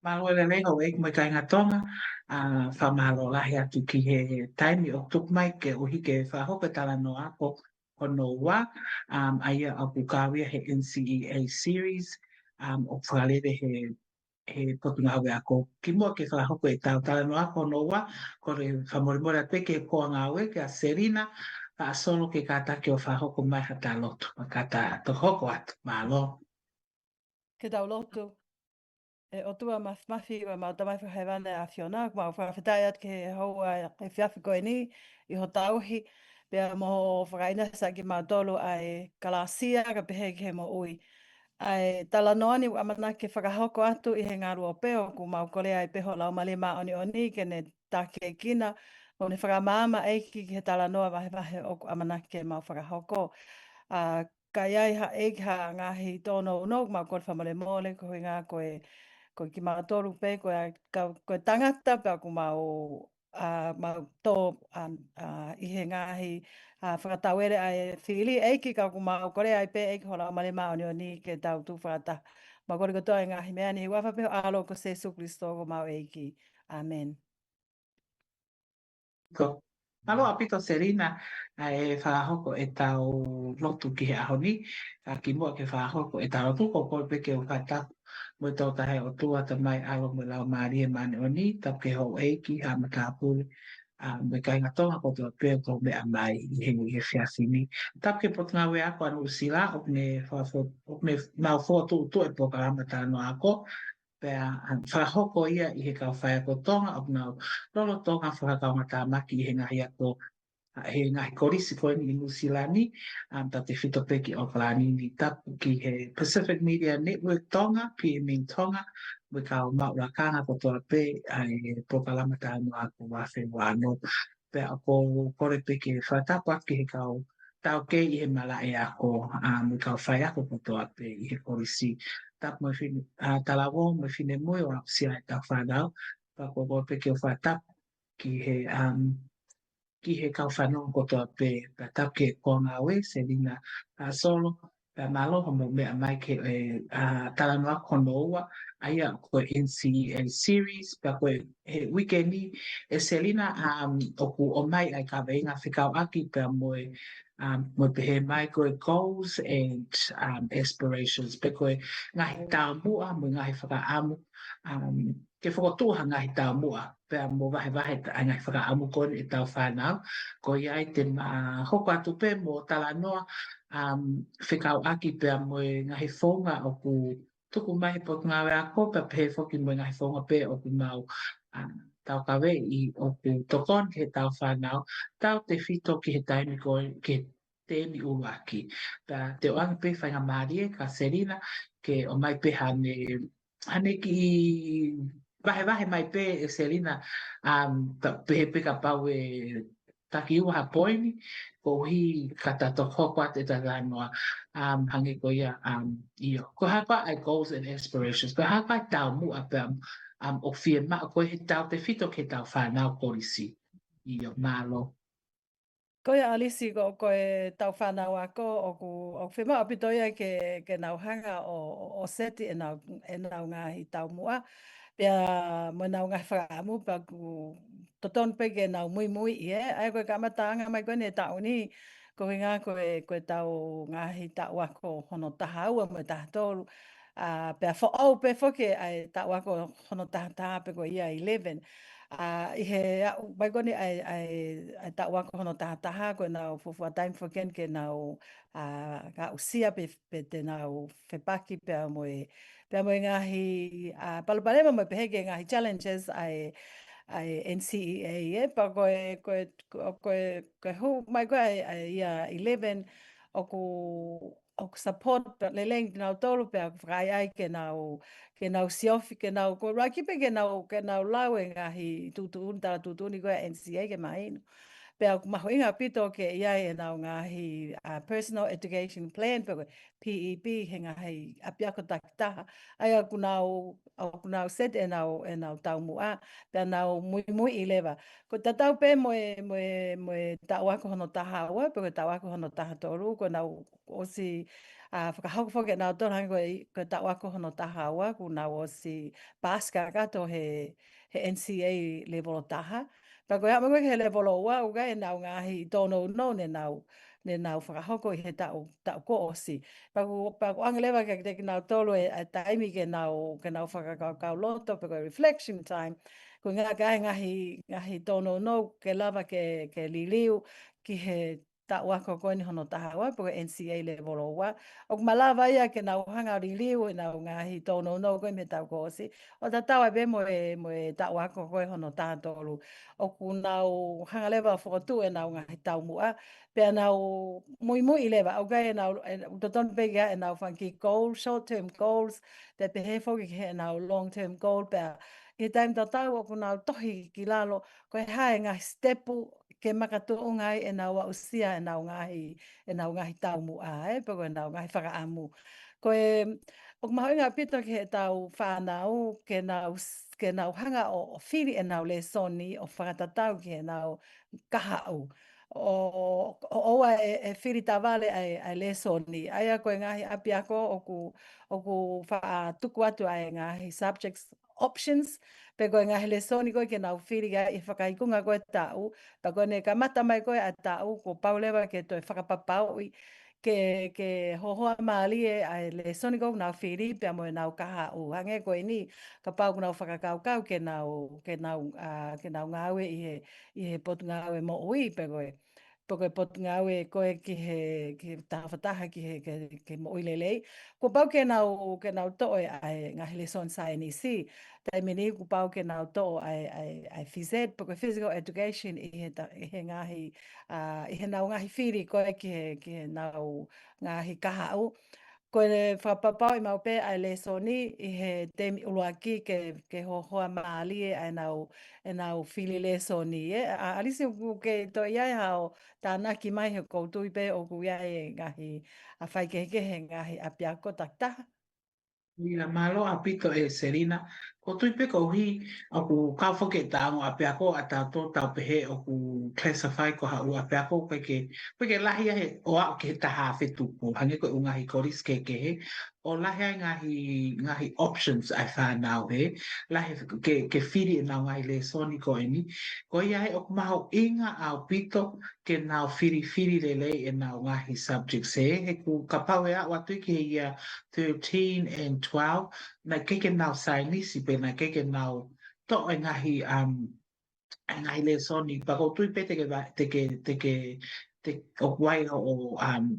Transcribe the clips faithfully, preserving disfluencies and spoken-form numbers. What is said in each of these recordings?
Mālō e lelei houʻeiki mo e kāinga Tonga, ʻa, fakamālō lahi atu ki he taimi ʻoku tuku mai ke ʻuhi ke fakahoko e talanoa ako hono ua, um, ʻa ia ʻoku kau ia he N C E A series, um, ʻoku fakalele he, he Potungāue Ako. Kimuʻa ke fakahoko ʻetau talanoa ako hono ua, kole fakamolemole atu pē ki he Koa Ngāue, kia Selina Faʻasolo ke kātaki ʻo fakahoko mai haʻata lotu, pea ka ta toki hoko atu. Mālō. Ke tau lotu. ʻE ʻOtua Māfimafi, ʻa ʻemau Tamai Fakahēvani ʻa e ʻAfiona, ʻoku mau fakafetaʻi atu ki he houa efiafi ko eni ʻi ho tauhi, pea mo hoʻo fakaʻinasi kiate kimautolu ʻa e kalāsia kae pehē ki he moʻui. ʻA e talanoa ni ʻoku ʻamanaki ke fakahoko atu ʻi he ngaluope, ʻoku mau kole ai pē ho Laumālie Māʻoniʻoni ke ne takiekina, mo ne fakamaama ʻEiki ki he talanoa vahevahe ʻoku ʻamanaki ke mau fakahoko. ʻA, ka ʻi ai ha ʻEiki ha ngaahi tōnounou, mau kole fakamolemole koeʻuhinga ko e, ko kimautolu pē, ko e, ka, ko e tangata pē ʻoku mau, ʻa, mau tō, ʻa, ʻa, ʻi he ngaahi, ʻa, fakatauele ʻa e fili ʻEiki, ka ʻoku mau kole ai pē ʻEiki ho Laumālie Māʻoniʻoni ke tau tuʻu fakataha. Mau kole kotoa e ngaahi meʻa ni ʻi he huafa pē ho ʻAlo ko Sēsū Kalaisi ko homau ʻEiki. ʻĀmeni. Ko, mālō ʻaupito Selina, ʻa e fakahoko ʻetau lotu ki he ʻaho ni, ka kimuʻa ke fakahoko ʻetau lotu, ʻoku ou kole pē ke u fakatapu mo e Tolu Tahaʻi ʻOtua, Tamai, ʻAlo mo e Laumālie Māʻoniʻoni, tapu ki he houʻeiki, haʻa matāpule, ʻa, mo e kāinga Tonga kotoa pē ʻoku meʻa mai ʻi he, ʻi he efiafi ni. Tapu ki he Potungāue Ako ʻa Nuʻu Sila, ʻoku ne fakafo-, ʻoku ne nau fokotuʻutuʻu e polokalama talanoa ako, pea, um, fakahoko ia ʻi he kau faiako Tonga, ʻoku nau lolotonga fakakaungātāmaki ʻi he ngaahi ako, ʻa, he ngaahi kolisi ko eni ʻi Nuʻu Sila ni, um, tautefito pē ki ʻAokalani ni. Tapu ki he Pacific Media Network Tonga, P M N Tonga, mo e kau maʻu lakanga kotoa pē ʻa e polokalama talanoa ako ua afe ua ono. Pea ʻoku ou kole pē ke fakatapu atu ki he kau taukei ʻi he malaʻe ako, ʻa, mo e kau faiako kotoa pē ʻi he kolisi. Tapu mo e fine-, ʻa, talavou mo e finemui ʻoku aʻusia ʻetau fānau. Pea ʻoku ou kole pē ke u fakatapu ki he, um, ki he kau fanongo kotoa pē, pea tapu ki he Koa Ngāue, Selina Faʻasolo, pea mālō hoʻomou meʻa mai ki he, ʻa, talanoa ako hono ua, ʻa ia ko e N C E A series, pea ko e he uike ni, ʻe Selina, um, ʻoku ʻomai ʻa e kaveinga fekauʻaki pea mo e, um, mo e pehē mai ko e goals and, um, aspirations, pe ko e ngaahi taumuʻa mo e ngaahi fakaʻamu, um, ke fokotuʻu ha ngaahi taumuʻa, pea mo vahevahe ʻa e ngaahi fakaʻamu ko eni ʻetau fānau, ko ia ai te ma hoko atu pē mo talanoa, um, fekauʻaki pea mo e ngaahi founga ʻoku tuku mai he Potungāue Ako, pea pehē foki mo e ngaahi founga pē ʻoku mau, um, taukaveʻi ʻoku tokoni ki heʻetau fānau, tautefito ki he taimi ko ē, ki he teemi ʻuluaki. Pea te u ʻoange pē faingamālie kia Selina, ke ʻomai pē haʻane, haʻane kiʻi vahevahe mai pē ʻe Selina, um, ta-, pehē pē kapau ʻe taki ua ha poini, koeʻuhi ka ta toki hoko atu e talanoa, um, hangē ko ia, um, ʻio. Ko e hā koā ʻa e goals and aspirations, ko e hā koā ʻa e taumuʻa pea, um, ʻoku fiemaʻu ko ē he tautefito ki heʻetau fānau kolisi. ʻIo, mālō. Ko ia ʻAlisi, ko, ko ʻetau fānau ako, ʻoku, ʻoku fiemaʻu ʻaupito ia ke, ke nau hanga ʻo, ʻo, ʻo seti ʻenau, ʻenau ngaahi taumuʻa, pea mo ʻenau ngaahi fakaʻamu, pea ʻoku totonu pē ke nau muimui ʻi he, ʻa ia ko e kamataʻanga mai ko eni e taʻu ni, koeʻuhinga ko e, ko ʻetau ngaahi taʻu ako hono taha ua mo e taha tolu, ʻa, pea foʻou pē foki ʻa e taʻu ako hono taha taha pe ko ia eleven. ʻA, ʻi he aʻu mai ko eni ʻa e, ʻa e, ʻa e taʻu ako hono taha taha, ko ʻenau fuofua taimi foki eni ke nau, ʻa, aʻusia pe, pe te nau fepaki pea mo e, pea mo e ngaahi, ʻa, palopalema mo e pehē ki he ngaahi challenges ʻa e, ʻa e N C E A, ē, pea ko e, ko e, ko e, ko e, ko e hū mai ko ē ʻa e, ʻa e ia eleven, ʻoku, ʻoku support pē lelei kinautolu pea ʻoku fakaʻaiʻai ke nau, ke nau siofi, ke nau, ko e ʻuluaki pē ke nau, ke nau lau e ngaahi tuʻutuʻuni, tala tuʻutuʻuni ko ē ʻa e N C E A ke mahino. Pea ʻoku mahuʻinga ʻaupito ke ʻi ai ʻenau ngaahi, uh, personal education plan, pe ko e P E P, he ngaahi ʻapiako takitaha. ʻA ia ʻoku nau, ʻoku nau set ʻenau, ʻenau taumuʻa, pea nau muimuiʻi leva. Ko e tatau pē mo e, mo e, mo e taʻu ako hono taha ua, pe ko e taʻu ako hono taha tolu, ko ʻenau ʻosi, uh, fakahoko foki ʻenau tolu hangē ko e, ko e taʻu ako hono taha ua, ʻoku nau ʻosi paasi kakato he, he N C E A level taha. Pea ko e aʻu mai ko ē ki he level ua, ʻoku ʻi ai ʻenau ngaahi tōnounou ne nau, ne nau fakahoko ʻi he taʻu, taʻu kuo ʻosi. Pea ʻoku, pea ʻoku ʻoange leva kiate kinautolu e, e taimi ke nau, ke nau fakakaukau loto, pe ko e reflection time. Ko e ngaahi, ngaahi, ngaahi tōnounou ke lava ke, ke liliu ki he taʻu ako ko eni hono taha ua, pe ko e N C E A level ua. ʻOku malava ia ke nau hanga ʻo liliu ʻenau ngaahi tōnounou ko ē mei he taʻu kuo ʻosi. ʻO tatau ai pē mo e, mo e taʻu ako ko ē hono taha tolu. ʻOku nau hanga leva ʻo fokotuʻu ʻenau ngaahi taumuʻa. Pea nau muimuiʻi leva, ʻoku ʻi ai ʻenau, ʻe, totonu pē ke ʻi ai ʻenau fanga kiʻi goal, short term goals, pea pehē foki ki heʻenau long term goal, pea ʻi he taimi tatau ʻoku nau tohi ki lalo, ko e hā e ngaahi sitepu ke makatuʻunga ai ʻenau aʻusia ʻenau ngaahi, ʻenau ngaahi taumuʻa, ē, pe ko ʻenau ngaahi fakaʻamu. Ko e, ʻoku mahuʻinga ʻaupito ki heʻetau fānau, ke nau s-, ke nau hanga ʻo, ʻo fili ʻenau lēsoni, ʻo fakatatau ki heʻenau kahaʻu. ʻO, ʻo, ʻoua ʻe, ʻe fili tavale ʻa e, ʻa e lēsoni. ʻA ia ko e ngaahi ʻapiako ʻoku, ʻoku faʻa tuku atu ʻa e ngaahi subjects options, pe ko e ngaahi lēsoni ko ē ke nau fili ai ʻi he fakaikunga ko ē taʻu, pea ko ʻene kamata mai ko ē ʻa e taʻu, kuo pau leva ke toe fakapapauʻi, ke, ke hohoa mālie ʻa e lēsoni ko ē ʻoku nau fili pea mo ʻenau kahaʻu. Hangē ko eni, kapau ʻoku nau fakakaukau ke nau, ke nau, ʻa, ke nau ngāue ʻi he, ʻi he potungāue moʻui pe ko e, pe ko e potungāue ko ē ki he, ki he tafataha ki he, ki he, ki he moʻui lelei. Kuo pau ke nau, ke nau toʻo e, ʻa e ngaahi lēsoni saienisi. Taimi ni kuo pau ke nau toʻo ʻa e, ʻa e, ʻa e phys ed, pe ko e physical education ʻi he ta-, ʻi he ngaahi, ʻa, ʻi heʻenau ngaahi fili ko ē ki he, ki heʻenau ngaahi kahaʻu. Ko e fakapapauʻi maʻu pē ʻa e lēsoni ʻi he temi ʻuluaki ke, ke hohoa mālie ʻa ʻenau, ʻenau fili lēsoni, ē. ʻA, ʻAlisi, ʻoku ke toe ʻi ai haʻo tānaki mai, he ʻoku ou tui pē ʻoku ʻi ai e ngaahi, ʻa, faikehekehe he ngaahi ʻapiako takitaha. ʻIa, mālō ʻaupito ʻe Selina. ʻOku ou tui pē koeʻuhi ʻoku kau foki e taʻanga ʻapiako ʻa tautolu tau pehē ʻoku classify ko ha ʻū ʻapiako ʻoku ʻikai ke, ʻoku ʻikai ke lahi ia he ʻo aʻu ki he taha afe tupu. Hangē ko e ʻū ngaahi kolisi kehekehe. ʻO lahi ai ngaahi, ngaahi options ʻa e fānau he, lahi ke, ke fili ʻenau ngaahi lēsoni ko eni. Ko ia he ʻoku mahuʻinga ʻaupito ke nau filifili lelei ʻenau ngaahi subjects he, he ʻoku kapau ʻe aʻu atu ki he year thirteen and twelve, naʻe ʻikai ke nau saienisi pe naʻe ʻikai ke nau toʻo e ngaahi, um, e ngaahi lēsoni, pea ʻoku ou tui pē te ke va-, te ke, te ke, te, ʻoku ʻi ai hoʻo, um,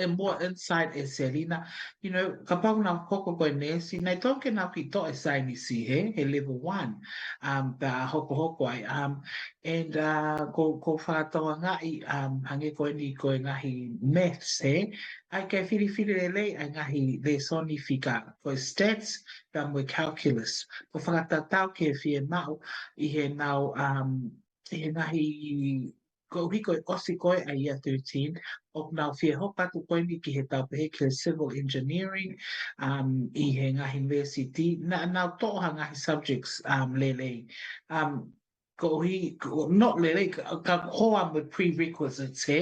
e more insight ʻe Selina. You know, kapau nau hoko ko e neesi, naʻe tonu ke nau kiʻi toʻo e saienisi he, he level one, um, pea hokohoko ai, um, and, uh, ʻoku, ʻoku fakatokangaʻi, um, hangē ko eni ko e ngaahi maths he, ʻai ke filifili lelei ʻa e ngaahi lēsoni fika, ko e stats, pea mo e calculus. ʻOku fakatatau ki he fiemaʻu ʻi heʻenau, um, ʻi he ngaahi, koeʻuhi ko e ʻosi ko ē ʻa e year thirteen, ʻoku nau fie hoko atu ko eni ki he tau pehē ki he civil engineering, um, ʻi he ngaahi university, naʻa nau toʻo ha ngaahi subjects, um, lelei. Um, koeʻuhi, ko, not lelei, ka, ka hoa mo e prerequisites he,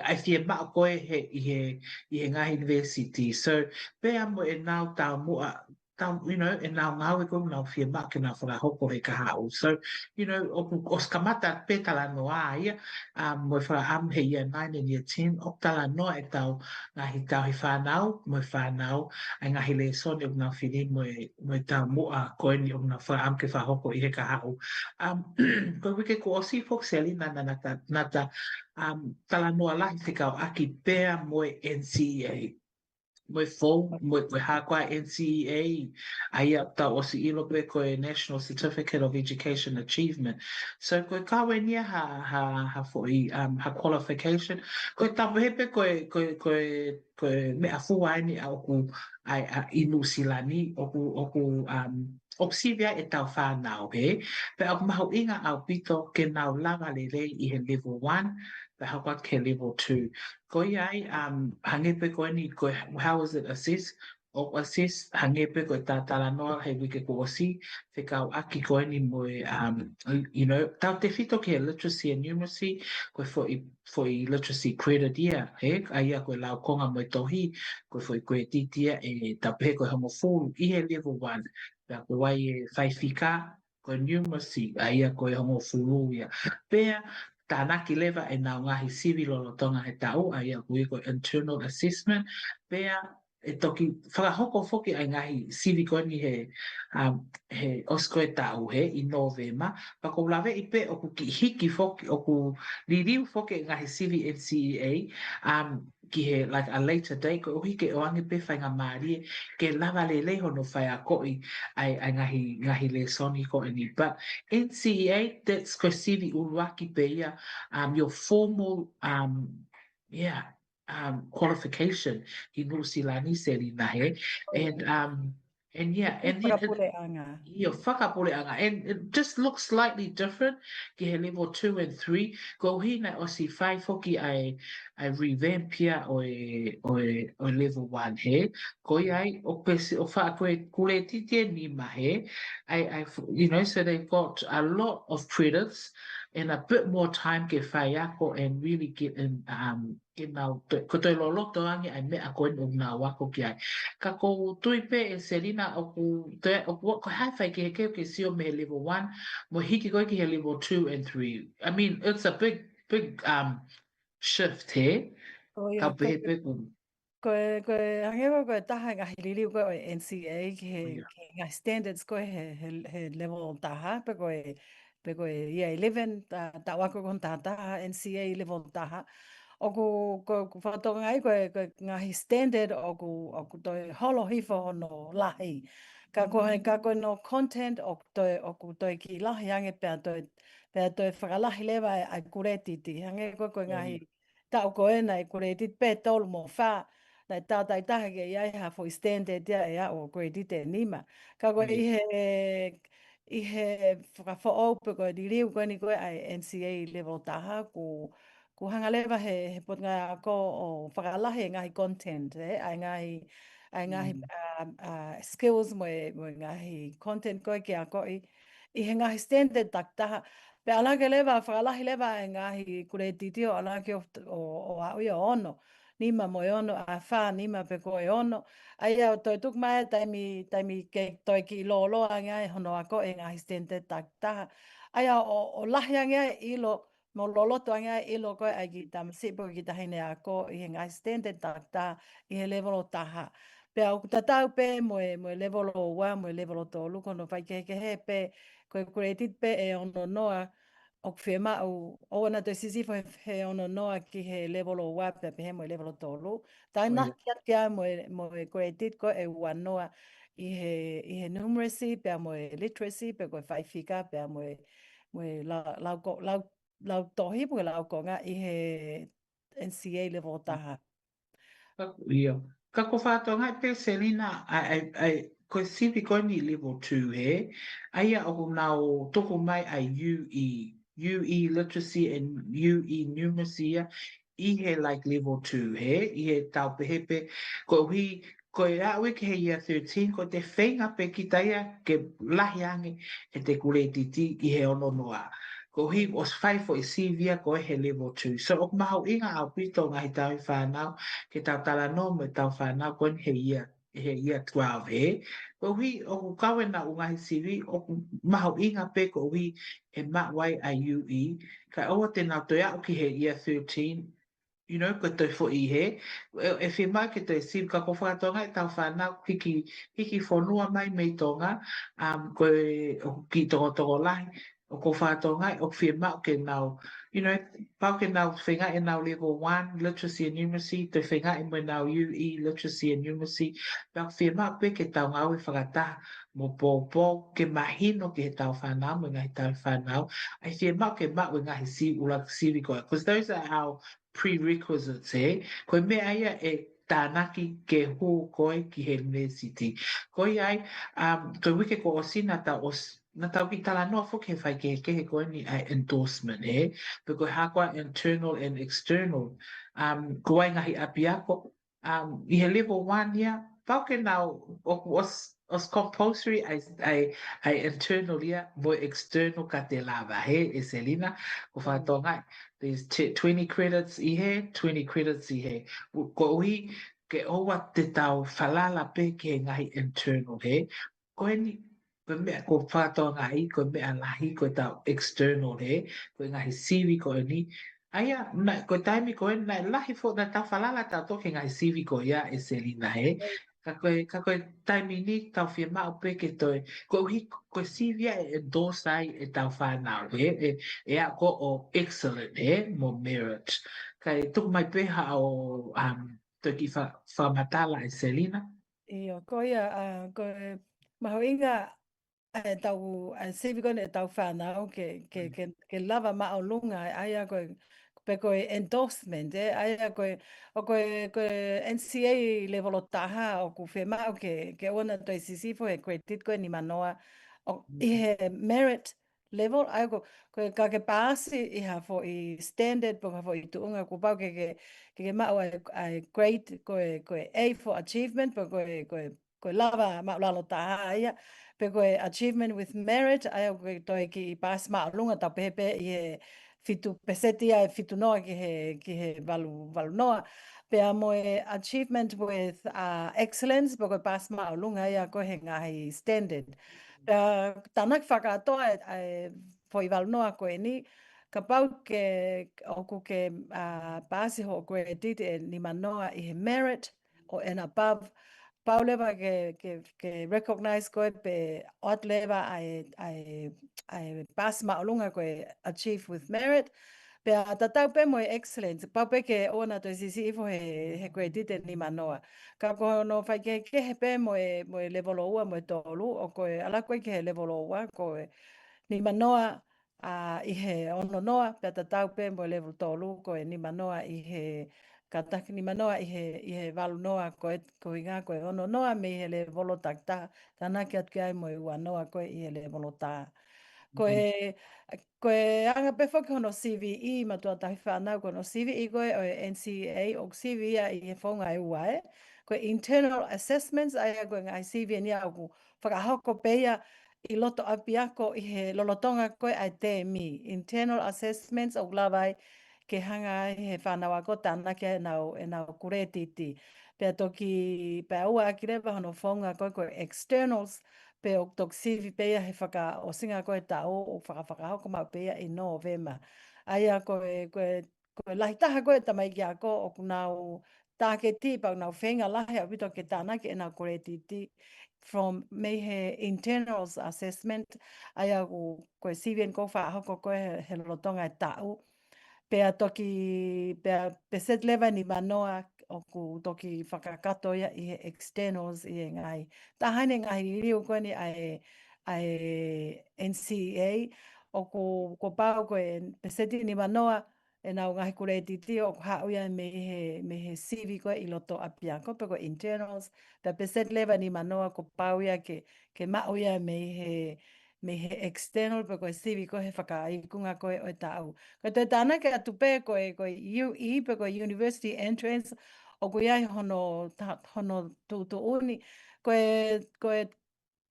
ʻa e fiemaʻu ko ē he, ʻi he, ʻi he ngaahi university. So, pea mo ʻenau taumuʻa, tau, you know, ʻenau ngāue ko ē ʻoku nau fiemaʻu ke nau fakahoko he kahaʻu. So, you know, ʻoku, ʻosi kamata pē talanoa ia, um, mo e fakaʻamu he year nine and year ten, ʻoku talanoa e tau ngaahi tauhi fānau, mo e fānau, ʻa e ngaahi lēsoni ʻoku nau fili mo e, mo e taumuʻa ko eni ʻoku nau fakaʻamu ke fakahoko ʻi he kahaʻu. Um, ko e uike kuo ʻosi foki Selina naʻa ta, naʻa ta, um, talanoa lahi fekauʻaki pea mo e N C E A. Mo e fou, mo e, mo e hā ko ā N C E A, ʻa ia tau ʻosi ʻilo pē ko e National Certificate of Education Achievement. So, ko e kau eni ia ha, ha, ha foʻi, um, ha qualification. Ko e tau pehē pē ko e, ko e, ko e, ko e meʻa fua eni ʻa ʻoku ʻi ai ʻa ʻi Nuʻu Sila ni, ʻoku, ʻoku, um, ʻoku sivi ai ʻetau fānau hē, pea ʻoku mahuʻinga ʻaupito ke nau lava lelei ʻi he level one, pea hoko atu ki he level two. Ko ia ai, um, hangē pē ko eni, ko e, how is it assessed? ʻOku assess, hangē pē ko e talanoa he uike kuo ʻosi, fekauʻaki ko eni mo e, um, you know, tautefito ki he literacy and numeracy, ko e foʻi, foʻi literacy credit ia, hē, ʻa ia ko e laukonga mo e tohi, ko e foʻi credit ia ʻe tau pehē ko e hongofulu ʻi he level one, pea ko e faifika, ko e numeracy, ʻa ia ko e hongofulu ia. Pea tānaki leva ʻenau ngaahi sivi lolotonga he taʻu, ʻa ia ko e, ko e internal assessment, pea ʻe toki fakahoko foki ʻa e ngaahi sivi ko eni he, um, he ʻosi ko e taʻu hē ʻi Nōvema, pea ʻoku ou laveʻi pē ʻoku kiʻi hiki foki, ʻoku liliu foki e ngaahi sivi NCEA, um, ki he, like, a later date, koeʻuhi ke ʻoange pē faingamālie ke lava lelei hono faiakoʻi ʻa e, ʻa e ngaahi, ngaahi lēsoni ko eni. But NCEA, that's ko e sivi ʻuluaki pē ia, um, your formal, um, yeah, um, qualification ʻi Nuʻusila ni, Selina, hē. And, um, and yeah, and then it, Fakapuleʻanga. ʻIo, fakapuleʻanga. And it just looks slightly different ki he level two and three. Koeʻuhi naʻe ʻosi fai foki ʻa e, ʻa e revamp ia ʻo e, ʻo e, ʻo e level one hē. Ko ia ai, ʻoku pesi, ʻoku faʻa ko e kulētiti ʻe nima hē. I, I, you know, so they've got a lot of credits and a bit more time ke faiako and really get in, um, ke nau, to, ko e toe loloto ange ʻa e meʻa ko eni ʻoku nau ako ki ai. Ka ʻoku ou tui pē ʻe Selina ʻoku, toe, ʻoku, ko e hā e faikehekehe ke sio mei he level one, mo e hiki ko ē ki he level two and three. I mean, it's a big, big, um, shift hē. ʻIo, Ka pehē pē ko Ko e, ko e, hangē ko e, ko e taha e ngaahi liliu ko ē ʻo e NCEA ki he, ki he ngaahi standards ko ē he, he, he level taha, pe ko e, pe ko e year eleven, ta, taʻu ako ko hono taha taha, NCEA level taha. ʻOku, ko, ko e fakatokangaʻi ko e, ko e ngaahi standard ʻoku, ʻoku toe holo hifo hono lahi. Ka ko e, ka ko hono content ʻoku toe, ʻoku toe kiʻi lahi ange pea toe, pea toe fakalahi leva ʻa e, ʻa e kulētiti. Hangē ko e, ko e ngaahi taʻu ko ē naʻe kulētiti pē tolu mo fā, naʻe tautautaha ke ʻi ai ha foʻi standard ia ʻe aʻu ʻo kulētiti ʻe nima. Ka ko e ʻi he, ʻi he fakafoʻou pe ko e liliu ko eni ko ē ʻa e NCEA level taha, ʻoku, ʻoku hanga leva he, he potungāue ako ʻo fakalahi e ngaahi content, ē, ʻa e ngaahi, ʻa e ngaahi, um, uh, skills mo e, mo e ngaahi content ko ē ke akoʻi ʻi he ngaahi standard takitaha. Pea ʻalu hake leva, fakalahi leva e ngaahi kulētiti ʻo ʻalu hake ʻo, ʻo, ʻo aʻu ia ʻo ono, nima mo e ono, ʻa fā, nima pe ko e ono. ʻA ia ʻo toe tuku mai e taimi, taimi ke toe kiʻi lōloa ange ai hono ako e ngaahi standard takitaha. ʻA ia ʻo, ʻo lahi ange ai ʻilo, mo loloto ange ai ʻilo ko ē ʻa e kiʻi tamasiʻi pe ko e kiʻi taʻahine ako ʻi he ngaahi standard takitaha ʻi he level ʻo taha. Pea ʻoku tatau pē mo e, mo e level ʻo ua, mo e level ʻo tolu, ko hono faikehekehe pē, ko e kulētiti pē ʻe ono noa, ʻoku fiemaʻu, ʻoua naʻa toe siʻisiʻi hifo he, he ono noa ki he level ʻo ua pea pehē mo e level ʻo tolu. Tānaki atu ia mo e, mo e kulētiti ko ē ʻe ua noa ʻi he, ʻi he numeracy pea mo e literacy, pe ko e faifika pea mo e, mo e lau, lau, ko, lau, lautohi pe ko e laukonga ʻi he NCEA level taha. Ka, ʻio. Ka ko e fakatokangaʻi pē Selina, ʻa e, ʻa e, ʻa e, ko e sivi ko eni level two hē, ʻa ia ʻoku nau tuku mai ʻa e UE, UE literacy and UE numeracy ia, ʻi he, like, level two hē, ʻi he tau pehē pē, koeʻuhi, ko e aʻu ia ki he year thirteen, ko e feinga pē kita ia ke lahi ange ʻete kulētiti ʻi he ono noa. Koeʻuhi ʻosi fai foʻi sivi ia ko ē he level two. So ʻoku mahuʻinga ʻaupito ngaahi tauhi fānau, ke tau talanoa mo e tauhi fānau ko eni he year, he year twelve hē. Koeʻuhi ʻoku kau ʻenau ngaahi sivi, ʻoku mahuʻinga pē koeʻuhi ʻe maʻu ai ʻa e UE. Kae ʻoua te nau toe aʻu ki he year thirteen, you know, ko e toe foʻi hē, ʻe, ʻe fiemaʻu ke toe sivi, ka ko e fakatokangaʻi ʻetau fānau hiki, hiki fonua mai mei Tonga, um, ko e, ʻoku kiʻi tokotokolahi, ʻoku ou fakatokangaʻi, ʻoku fiemaʻu ke nau, you know, pau ke nau feingaʻi ʻenau level one, literacy and numeracy, toe feingaʻi mo ʻenau UE, literacy and numeracy, pea ʻoku fiemaʻu pē ke tau ngāue fakataha mo e poupou, ke mahino ki he tauhi fānau, mo e ngaahi tauhi fānau, ʻa e fiemaʻu ke maʻu e ngaahi sivi, ʻuluaki sivi ko ē, 'cause those are our prerequisites, ē? Ko e meʻa ia ʻe, tānaki ke hū koe ki he university. Ko ia ai, um, ko e uike kuo ʻosi naʻa tau ʻos-, naʻa tau kiʻi talanoa foki he faikehekehe ko eni ʻa e endorsement, ē? Pe ko e hā koā internal and external. Um, ko e ngaahi ʻapiako, um, ʻi he level one ia, pau ke nau, ʻoku ʻos-, ʻosi compulsory ʻa e, ʻa e, ʻa e internal ia mo e external ka te lava, hē, ʻe Selina, ko e fakatonga, there's t-, twenty credits ʻi hē, twenty credits ʻi hē. Koeʻuhi ke ʻoua te tau falala pē ki he ngaahi internal, hē. Ko eni, ko e meʻa ko e fakatonga ai, ko e meʻa lahi, ko ʻetau external, hē, ko e ngaahi sivi ko eni. ʻA ia, naʻe, ko e taimi ko eni, naʻe lahi foʻi, naʻa tau falala tautolu ki he ngaahi sivi ko ia ʻe Selina, hē. Ka ko e, ka ko e taimi ni tau fiemaʻu pē ke toe, koeʻuhi ko e sivi ia ʻe endorse ai ʻetau fānau, hē, ʻe, ʻe aʻu ko ē ʻo excellent, hē, mo merit. Kae tuku mai pē haʻo, um, toe kiʻi fa-, fakamatala ʻe Selina. ʻIo, ko ia, ʻa, ko e mahuʻinga ʻetau, ʻa e sivi ko eni ʻetau fānau ke, ke, ke, ke lava māʻolunga, ʻa ia ko e, pe ko e endorsement, ē, ʻa ia ko e, ʻo ko e, ko e N C A level ʻo taha ʻoku fiemaʻu ke, ke ʻoua naʻa toe siʻisiʻi hifo he credit ko e nimanoa ʻo, ʻi he merit level, ʻa ia ko, ko e ka ke paasi ʻi ha foʻi standard, pe ko ha foʻi tuʻunga, kuo pau ke, ke, ke, ke maʻu ʻa e, ʻa e grade, ko e, ko e A for achievement, pe ko e, ko e, ko e lava māʻulalo taha ia, pe ko e achievement with merit, ʻa ia ko e toe kiʻi paasi māʻolunga tau pehē pē ʻi he fitu peseti ʻa e fitu noa ki he, ki he valu, valu noa. Pea mo e achievement with, uh, excellence, pe ko e paasi māʻolunga ia ko e he ngaahi standard. Pea tānaki fakakātoa ʻa e, ʻa e foʻi valu noa ko eni, kapau ke, ʻoku ke, uh, paasi hoʻo credit ʻe nimanoa ʻi he merit, ʻo and above, pau leva ke, ke, ke recognize koe pe ʻoatu leva ʻa e, ʻa e, ʻa e paasi māʻolunga ko e achieve with merit, pea tatau pē mo e excellence, pau pē ke ʻoua naʻa toe siʻisiʻi hifo he, he credit ʻe nimanoa. Ka ko hono faikehekehe pē mo e, mo e level ua mo e tolu, ʻo ko e ʻalu ko ē ki he level ua, ko e nimanoa, ʻa, ʻi he ono noa, pea tatau pē mo e level tolu, ko e nimanoa ʻi he, kātaki nimanoa ʻi he, ʻi he valu noa, ko e, ko e ʻuhinga ko e ono noa mei he level takitaha, tānaki atu ki ai mo e ua noa ko ē ʻi he level taha. Ko e, ko e anga pē foki hono siviʻi, mātuʻa tauhi fānau, ko hono siviʻi ko ē ʻo e N C A, ʻoku sivi ia ʻi he founga ʻe ua, ē. Ko e internal assessments, ʻa ia ko e ngaahi sivi eni ia ʻoku fakahoko pē ia ʻi loto ʻapiako ʻi he lolotonga ko ē ʻa e tēmi. Internal assessments ʻoku lava ai ke hanga ai he fānau ako tānaki ai ʻenau, ʻenau credit. Pea toki, pea ʻoua ʻaki leva hono founga ko ē ko e externals, pea ʻoku toki sivi pē ia he fakaʻosinga ko ē taʻu, ʻoku faka-, fakahoko maʻu pē ia ʻi Nōvema. ʻA ia ko e, ko e, ko e lahi taha ko ē tamaiki ako ʻoku nau tāketi pea ʻoku nau feinga lahi ʻaupito ke tānaki ʻenau credit from mei he internals assessment, ʻa ia ʻoku, ko e sivi eni ʻoku fakahoko ko ē he, he lolotonga e taʻu. Pea toki, pea peseti leva nimanoa ʻoku toki fakakakato ia ʻi he externals ʻi he ngaahi. Taha eni e ngaahi liliu ko eni ʻa e, ʻa e N C A, ʻoku, kuo pau ko e peseti nimanoa ʻenau ngaahi credit ʻoku haʻu ia mei he, mei he sivi ko ē ʻi loto ʻapiako pe ko e internals, pea peseti leva nimanoa kuo pau ia ke, ke maʻu ia mei he, mei he external pe ko e sivi ko ē he fakaikunga ko ē ʻo e taʻu. Ko e toe tānaki atu pē ko e, ko e U E pe ko e university entrance, ʻoku ʻi ai hono ta-, hono tuʻutuʻuni. Ko e, ko e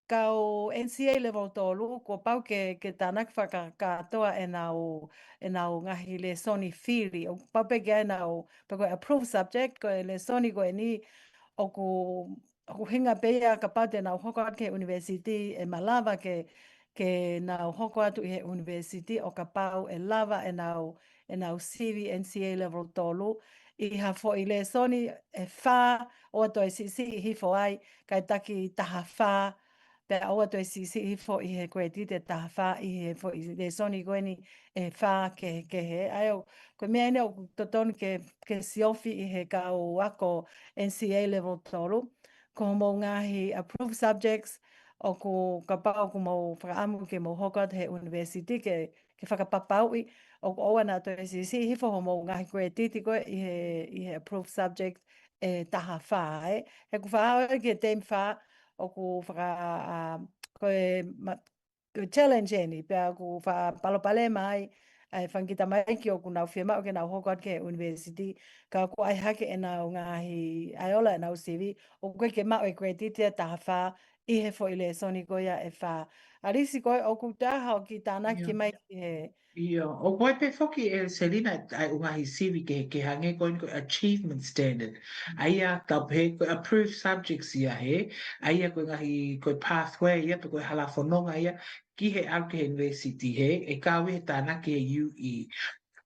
kau N C A level tolu, kuo pau ke, ke tānaki fakakātoa ʻenau, ʻenau ngaahi lēsoni fili. ʻOku pau pē ke ʻenau, pe ko e approved subject, ko e lēsoni ko eni ʻoku, ʻoku ʻuhinga pē ia kapau te nau hoko atu ki he university ʻe malava ke, ke nau hoko atu ʻi he university ʻo kapau ʻe lava ʻenau, ʻenau sivi N C A level tolu ʻi ha foʻi lēsoni ʻe fā, ʻoua toe siʻisiʻi hifo ai, kae taki taha fā, pea ʻoua toe siʻisiʻi hifo ʻi he credit ʻe taha fā ʻi he foʻi lēsoni ko eni ʻe fā kehekehe. ʻA ia, ko e meʻa eni ʻoku totonu ke, ke siofi ʻi he kau ako N C A level tolu. Ko hoʻomou ngaahi approved subjects, ʻoku kapau ʻoku mou fakaʻamu ke mou hoko atu he university ke, ke fakapapauʻi ʻoku ʻoua naʻa toe siʻisiʻi hifo hoʻomou ngaahi credit ko ē ʻi he, ʻi he approved subject ʻe taha fā, ē. He ʻoku faʻa ʻalu ki he temi fā, ʻoku faka-, ʻa, ko e ma-, ko e challenge eni, pea ʻoku faʻa palopalema ai, ʻa e fanga kiʻi tamaiki ʻoku nau fiemaʻu ke nau hoko atu ki he university, ka ʻoku ʻai hake ʻenau ngaahi, ʻai ʻo ʻai ʻenau sivi, ʻoku ʻikai ke maʻu e credit ia ʻe taha fā ʻi he foʻi lēsoni ko ia ʻe fā. ʻAlisi, ko e ʻoku taha ʻoku tānaki mai ki he ʻIo, ʻoku ʻi ai pē foki ʻe Selina ʻa e ʻū ngaahi sivi kehekehe hangē ko eni ko e achievement standard. ʻA ia tau pehē ko e approved subjects ia hē, ʻa ia ko e ngaahi, ko e pathway ia, pe ko e hala fononga ia, ki he ʻalu ki he university hē, ʻe kau ʻi he tānaki he U E.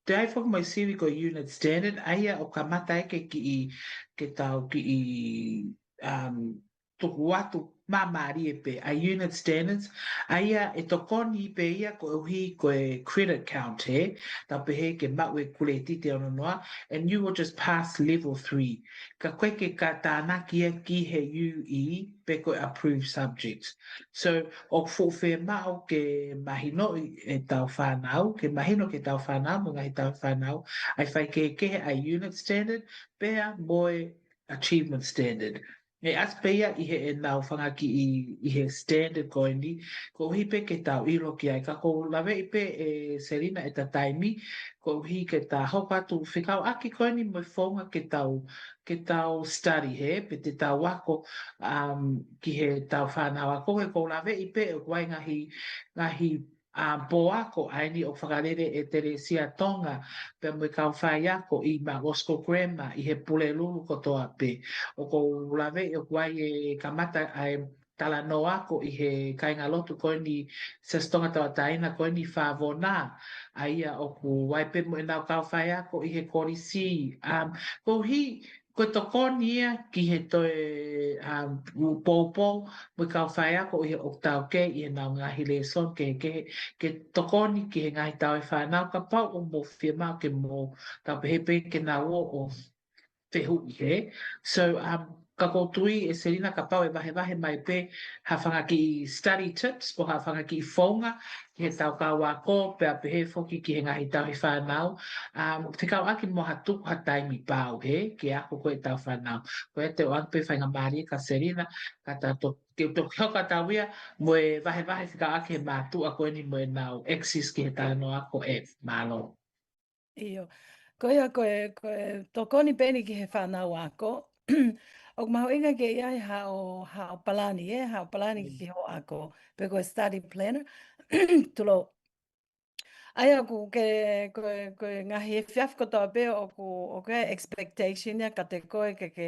Toe ʻi ai foki mo e sivi ko e unit standard, ʻa ia ʻoku kamata ai ke kiʻi, ke tau kiʻi, um, tuku atu māmālie pē ʻa e unit standards, ʻa ia ʻe tokoni pē ia koeʻuhi ko e credit count hē, tau pehē ke maʻu e kuleti ʻe ono noa, and you will just pass level three. Ka ʻoku ʻikai ke tānaki ia ki he U E pe ko e approved subject. So, ʻoku fuʻu fiemaʻu ke mahinoʻi ʻe tau fānau, ke mahino ki he tau fānau, mo e ngaahi tau fānau, ʻa e faikehekehe ʻa e unit standard, pea mo e achievement standard. ʻE ʻasi pē ia ʻi heʻenau fanga kiʻi, ʻi he standard ko eni, koeʻuhi pē ke tau ʻilo ki ai. Ka ʻoku ou laveʻi pē ʻe Selina ʻeta taimi, koeʻuhi ke ta hoko atu fekauʻaki ko eni mo e founga ke tau, ke tau study hē, pe te tau ako, um, ki he tau fānau ako, he ʻoku ou laveʻi pē ʻoku ʻi ai ngaahi, ngaahi ʻa, pō ako ʻa eni ʻoku fakalele ʻe Telesia Tonga, pea mo e kau faiako ʻi Mount Roskill Grammar, ʻi he Pulelulu kotoa pē. ʻOku ou laveʻi ʻoku ʻi ai e kamata ʻa e talanoa ako ʻi he kāingalotu ko eni Siasi Tonga Tauʻatāina ko eni Favona, ʻa ia ʻoku ʻi ai pē mo ʻenau kau faiako ʻi he kolisi. Um, koeʻuhi, ko e tokoni ia ki he toe, um, poupou, mo e kau faiako ʻi he ʻoku taukei ʻi heʻenau ngaahi lēsoni kehekehe, ke tokoni ki he ngaahi tau ʻa e fānau kapau ʻoku mou fiemaʻu ke mou tau pehē pē ke nau ō ʻo fehuʻi hē. So, um, ka ʻoku ou tui ʻe Selina kapau ʻe vahevahe mai pē ha fanga kiʻi study tips, pe ha fanga kiʻi founga, ki he tau kau ako, pea pehē foki ki he ngaahi tauhi fānau, um, fekauʻaki mo ha tuku ha taimi pau hē, ke ako ko e tau fānau. Ko ia te u ʻoange pē faingamālie kia Selina, ka ta to-, ke toki hoko atu ia, mo e vahevahe fekauʻaki he mātuʻa ko eni mo ʻenau access ki he talanoa ako ē, mālō. ʻIo. Ko ia ko e, ko e tokoni pē eni ki he fānau ako. ʻOku mahuʻinga ke ʻi ai haʻo, haʻo palani, ē, haʻo palani ki hoʻo ako. Pe ko e study planner. Tulou. ʻA ia ʻoku ke, ko e, ko e ngaahi efiafi kotoa pē ʻoku, ʻoku ʻi ai e expectation ia kiate koe ke, ke,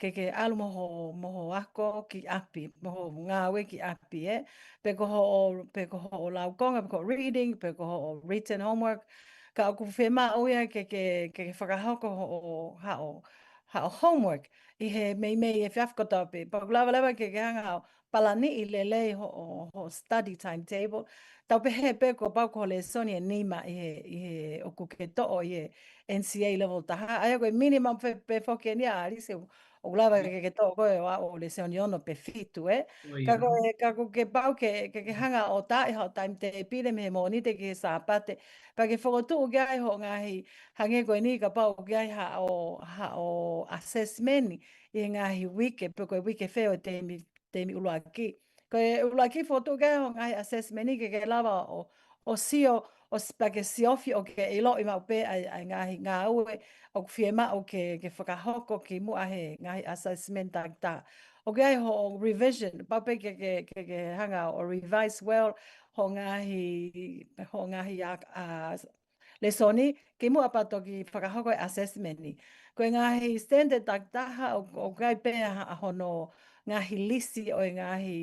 ke, ke ʻalu mo hoʻo, mo hoʻo ako ki ʻapi, mo hoʻo ngāue ki ʻapi, ē. Pe ko hoʻo, pe ko hoʻo laukonga, pe ko hoʻo reading, pe ko hoʻo written homework. Ka ʻoku fiemaʻu ia ke, ke, ke, ke fakahoko hoʻo, haʻo, haʻo homework ʻi he meimei efiafi kotoa pē. Pea ʻoku lava leva ke, ke hanga ʻo palaniʻi lelei hoʻo, hoʻo study timetable. Tau pehē pē kuo pau ko e lēsoni ʻe nima ʻi he, ʻi he ʻoku ke toʻo ʻi he N C A level taha. ʻA ia ko e minimum pē, pē foki eni ia ʻAlisi, ʻoku lava ke, ke toʻo ko e ʻo, ʻo lēsoni ono pe fitu, ē. Ka ko e, ka ʻoku ke pau ke, ke, ke hanga ʻo taaʻi haʻo timetable mei he Mōnite ki he Sāpate. Pea ke fokotuʻu ki ai hoʻo ngaahi, hangē ko eni kapau ʻoku ʻi ai haʻo, haʻo assessment ʻi he ngaahi uike, pe ko e uike fē ʻo e temi, temi ʻuluaki. Ko e ʻuluaki fokotuʻu ki ai hoʻo ngaahi assessment ke, ke lava ʻo, ʻo sio, ʻo s-, pea ke siofi ʻo ke ʻiloʻi maʻu pē ʻa e, ʻa e ngaahi ngāue ʻoku fiemaʻu ke, ke fakahoko kimuʻa he ngaahi assessment takitaha. ʻOku ʻi ai hoʻo revision, pau pē ke, ke, ke, ke hanga ʻo revise well hoʻo ngaahi, hoʻo ngaahi a, a, lēsoni, kimuʻa pea toki fakahoko e assessment ni. Ko e ngaahi standard takitaha ʻo, ʻoku ʻi ai pē ha, hono ngaahi lisi ʻo e ngaahi,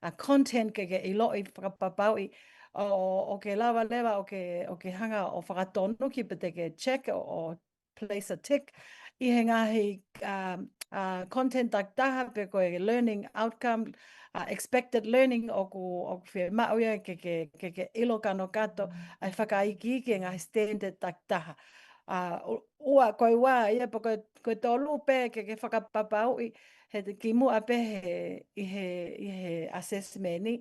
a, content ke, ke ʻiloʻi fakapapauʻi ʻo, ʻo ke lava leva ʻo ke, ʻo ke hanga ʻo fakatonuki pe te ke check ʻo, ʻo place a tick ʻi he ngaahi, um, a, content takitaha pe ko e learning outcome, a, expected learning ʻoku, ʻoku fiemaʻu ia ke, ke, ke, ke ʻilo kanokato ʻa e fakaikiiki e ngaahi standard takitaha. A, u-, ua, ko e ua ia pe ko e, ko e tolu pē ke, ke fakapapauʻi he kimuʻa pē he, ʻi he, ʻi he assessment ni.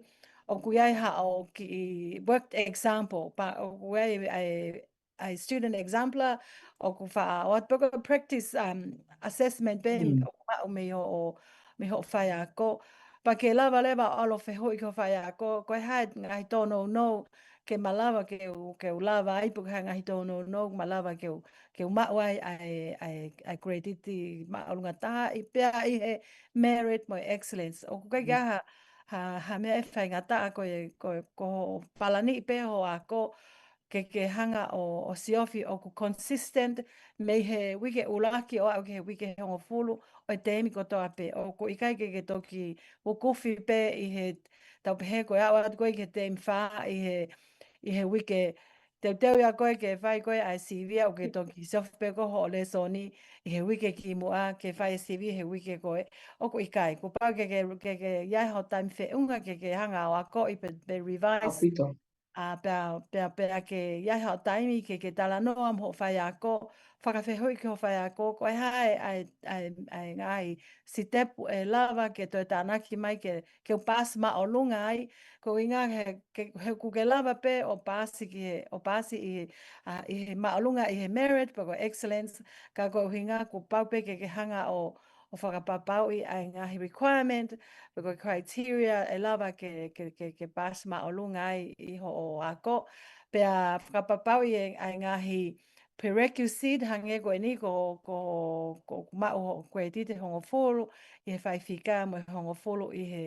ʻOku ʻi ai haʻo kiʻi worked example, pea ʻoku ʻi ai e, ʻa e student exemplar, ʻoku faʻa ʻoatu pē ko e practice, um, assessment pē ʻoku maʻu mei hoʻo, mei hoʻo faiako. Pea ke lava leva ʻo ʻalu ʻo fehuʻi ki hoʻo faiako, ko e hā e ngaahi tōnounou ke malava ke u, ke u lava ai, pe ko e hā e ngaahi tōnounou malava ke u, ke u maʻu ai ʻa e, ʻa e, ʻa e credit māʻolunga taha, ʻi pea ʻi he merit mo e excellence. ʻOku ʻikai ke ʻi ai ha, ha, ha meʻa ʻe faingataʻa ko e, ko e, ko hoʻo palani pē hoʻo ako, ke, ke hanga ʻo, ʻo siofi ʻoku consistent mei he uike ʻuluaki ʻo aʻu ki he uike hongofulu ʻo e teemi kotoa pē. ʻOku ʻikai ke, ke toki ukufi pē ʻi he tau pehē ko e aʻu atu ko ē ki he teemi fā ʻi he, ʻi he uike teuteu ia ko ē ke fai ko ē ʻa e C V ʻoku ke toki siofi pē ko hoʻo lēsoni ʻi he uike kimuʻa ke fai e C V he uike ko ē. ʻOku ʻikai, kuo pau ke, ke, ke, ke ʻi ai hoʻo taimi feʻunga ke, ke hanga ʻo akoʻi pe, pe revise. ʻAupito. ʻA, pea, pea, pea ke ʻi ai haʻo taimi ke, ke talanoa mo hoʻo faiako, fakafehuʻi ki hoʻo faiako, ko e hā e, ʻa e, ʻa e, ʻa e ngaahi sitepu ʻe lava ke toe tānaki mai ke, ke u paasi māʻolunga ai, ko e ʻuhinga he, ke, he ʻoku ke lava pē ʻo paasi ki he, ʻo paasi ʻi he, ʻa, ʻi he māʻolunga, ʻi he merit, pe ko e excellence, ka ko e ʻuhinga kuo pau pē ke, ke hanga ʻo, ʻo fakapapauʻi ʻa e ngaahi requirement, pe ko e criteria ʻe lava ke, ke, ke, ke paasi māʻolunga ai ʻi hoʻo ako. Pea fakapapauʻi e, ʻa e ngaahi prerequisite hangē ko eni ko, ko, ko maʻu hoʻo credit ʻe hongofulu ʻi he faifika mo e hongofulu ʻi he,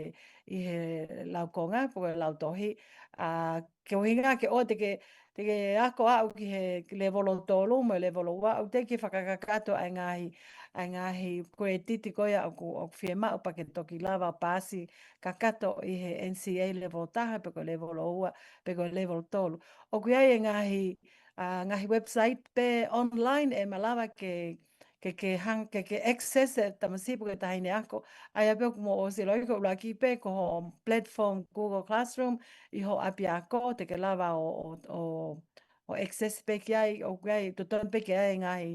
ʻi he laukonga, pe ko e lautohi. ʻA, ke ʻuhinga ke ʻoua te ke, te ke ako aʻu ki he levolo tolu mo e levolo ua, ʻoua te ke fakakakato ʻa e ngaahi, ʻa e ngaahi credit ko ia ʻoku, ʻoku fiemaʻu pea ke toki lava paasi kakato ʻi he N C A level taha, pe ko e levolo ua, pe ko e levolo tolu. ʻOku ʻi ai e ngaahi, ʻa, ngaahi website pe online ʻe malava ke, ke, ke hang-, ke, ke access e tamasiʻi pe ko e taʻahine ako. ʻA ia pē ʻoku mou ʻosi ʻiloʻi ko e ʻuluaki pē ko hoʻo platform Google Classroom ʻi hoʻo ʻapiako, te ke lava ʻo, ʻo, ʻo, ʻo access pē ki ai, ʻoku ʻi ai, totonu pē ke ʻi ai e ngaahi,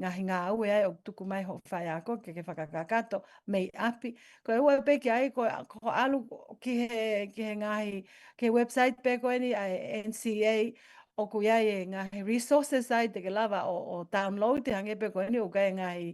ngaahi ngāue ai ʻoku tuku mai hoʻo faiako ke, ke fakakakato mei ʻapi. Ko e ua pē ki ai, ko, ko e ʻalu ki he, ki he ngaahi, ki he website pē ko eni ʻa e N C A, ʻoku ʻi ai e ngaahi resources ai te ke lava ʻo, ʻo download, hangē pē ko eni ʻoku ʻi ai e ngaahi,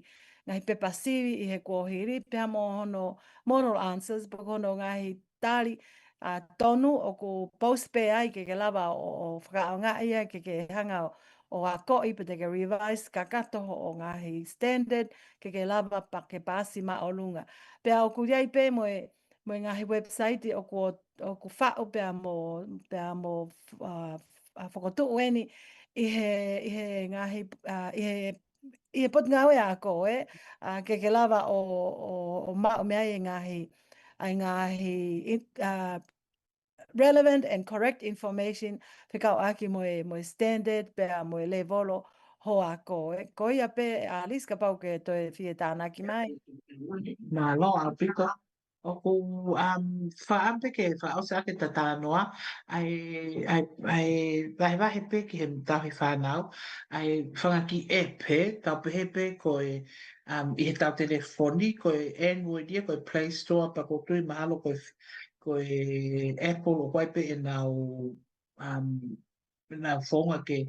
ngaahi pepa sivi ʻi he kuohili, pea mo hono model answers, pe ko hono ngaahi tali, ʻa, tonu ʻoku post pē ai ke, ke lava ʻo, ʻo fakaʻaongaʻi ia ke, ke hanga ʻo, ʻo akoʻi pe te ke revise kakato hoʻo ngaahi standard, ke, ke lava pea ke paasi māʻolunga. Pea ʻoku ʻi ai pē mo e, mo e ngaahi website ʻoku ʻo, ʻoku faʻu pea mo, pea mo, ʻa, ʻa, fokotuʻu eni ʻi he, ʻi he ngaahi, ʻa, ʻi he, ʻi he potungāue ako, ē, ʻa, ke, ke lava ʻo, ʻo, ʻo maʻu mei ai e ngaahi, ʻa e ngaahi, ʻi, ʻa, relevant and correct information, fekauʻaki mo e, mo e standard, pea mo e levolo hoʻo ako, ē. Ko ia pē, Alice, kapau ʻoku ke toe fie tānaki mai. Mālō ʻaupito. ʻOku, um, fakaʻamu pē ke fakaʻosi ʻaki ʻeta talanoa, ʻa e, ʻa e, ʻa e vahevahe pē ki he tauhi fānau, ʻa e fanga kiʻi app he, tau pehē pē ko e, um, ʻi he tau telefoni, ko e Android ia, ko e Play Store, pea ʻoku ou tui mahalo ko e, ko e Apple ʻoku ʻi ai pē ʻenau, um, ʻenau founga ke,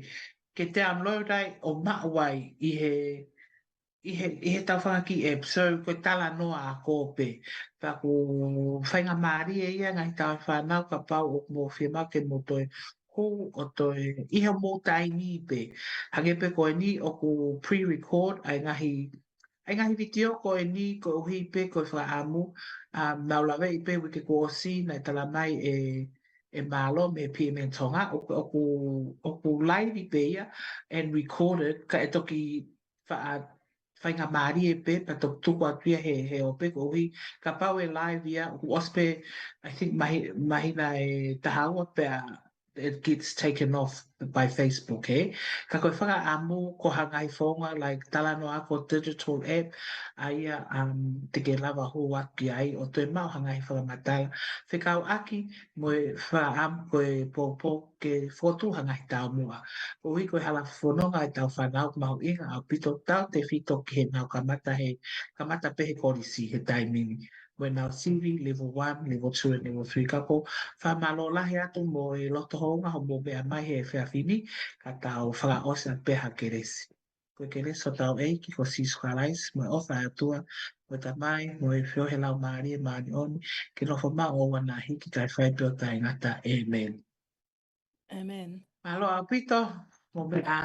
ke download ai ʻo maʻu ai ʻi he, ʻi he, ʻi he tau fanga kiʻi app, so ko e talanoa ako pē. Pea ʻoku faingamālie ia ngaahi tauhi fānau kapau ʻoku mou fiemaʻu ke mou toe hū ʻo toe ʻi hoʻomou taimi pē. Hangē pē ko eni ʻoku pre-record ʻa e ngaahi, ʻa e ngaahi vitiō ko eni koeʻuhi pē ko e fakaʻamu, ʻa, naʻa ku laveʻi pē uike kuo ʻosi naʻe tala mai ʻe, ʻe Mālō mei P M N Tonga, ʻoku, ʻoku, ʻoku live pē ia and recorded, ka ʻe toki faʻa, faingamālie pē, pea toki tuku atu ia he, he ope koeʻuhi, kapau ʻe live ia, ʻoku ʻosi pē, I think, māhi-, māhina ʻe taha ua pea it gets taken off by Facebook, ē? Ka ko e fakaʻamu, ko ha ngaahi founga, like, talanoa ako digital app, ʻa ia, um, te ke lava hū atu ki ai, ʻo toe maʻu ha ngaahi fakamatala. Fekauʻaki mo e fakaʻamu ko e poupou ke fokotuʻu ha ngaahi taumuʻa. Koeʻuhi ko e hala fononga ʻetau fānau mahuʻinga ʻaupito, tautefito ki heʻenau kamata he, kamata pē he kolisi he taimi ni. When our C V level one, level two, and level three. Ka ko e fakamālō lahi atu mo e loto houngaʻia hoʻomou meʻa mai he efiafi ni, ka tau fakaʻosi pē ha kelesi. Ko e kelesi ʻa hotau ʻEiki ko Sīsū Kalaisi, mo e ʻofa ʻa e ʻOtua, mo e Tamai, mo e feohi ʻa e Laumālie Māʻoniʻoni, ke nofo maʻu ʻo ʻoua naʻa hiki, kae fai pē ʻo taʻengata. ʻĒmeni. ʻĒmeni. Mālō ʻaupito, mou meʻa